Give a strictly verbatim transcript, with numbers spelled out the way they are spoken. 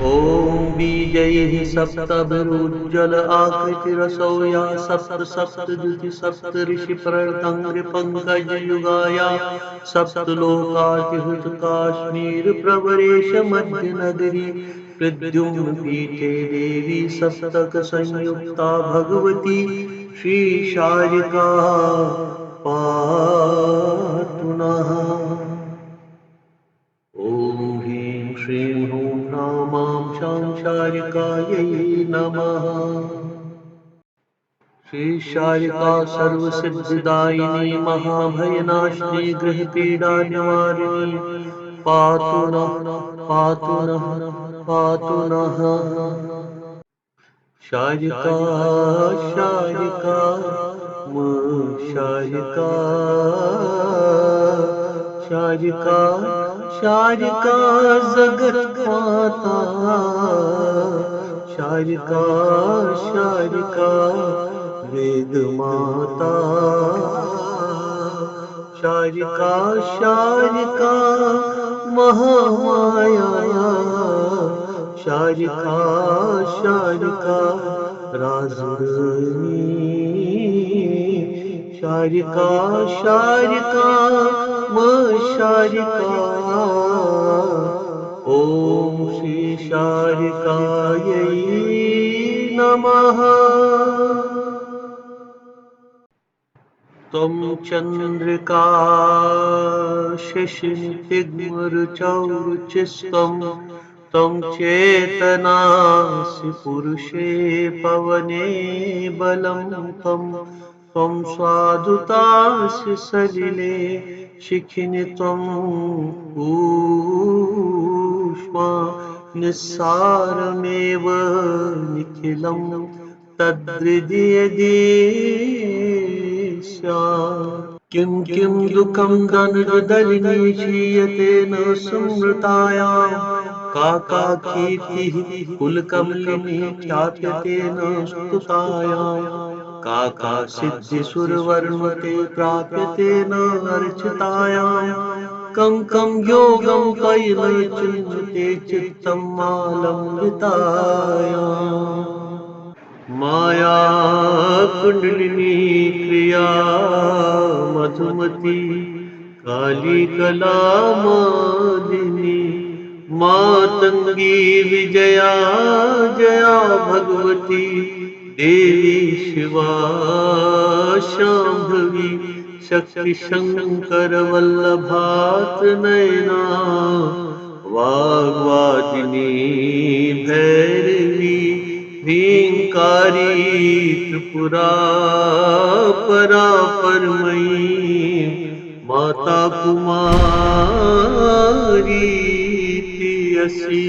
ॐ बीजैः सप्तभिरुज्ज्वल आकृतिरसौ या सप्त सप्त द्युति सप्त ऋषि प्रणताङ्घ्रि पङ्कज युगा या सप्त लोकातिहृत काश्मीर प्रवरेश मध्य नगरी प्रद्युम्न पीठे देवी सप्तक संयुक्ता भगवती श्री शारिका पातु नः। ॐ ह्रीं श्रीं हूं ह्रां मां शां शारिकायै नमः। श्री शारिका सर्वसिद्धिदायिनी महाभयनाशिनी गृहपीडा निवारिणी पातु नः पातु नः पातु नः। शारिका शारिका म शारिका शारिका शारिका जगत माता शारिका शारिका वेद माता शारिका शारिका महामाया शारिका शारिका राजधानी शारिका शारिका म शारिका ॐ श्री शारिकायै नमः। त्वं चन्द्रिका शशिनितिग्मरुचौ रुचिस्त्वं त्वं चेतनासि पुरुषे पवने बलं त्वं त्वं स्वादुतासि सलिले शिखिनि त्वम् ऊष्मा निस्सारमेव निखिलं तद्हृदि यदि स्यात्। किं किं दुःखं धनदलिनी क्षीयते न स्मृतायां का का कीर्तिः कुलकमलिनी ख्याप्यते न स्तुतायां का का सिद्धिः सुरवरनुते प्राप्यते न अर्चितायां कं कं योगं त्वयि न चिन्वते चित्तं मालम्बितायां मायाकुण्डलिनी क्रिया मधुमती काली कला मालिनी मातंगी विजया जया भगवती देवी शिवा शाम्भवी शक्ति शंकर वल्लभात नयना वाग्वादिनी भैरवी ह्रींकारी त्रिपुरा परा परमयी माता कुमारी असी।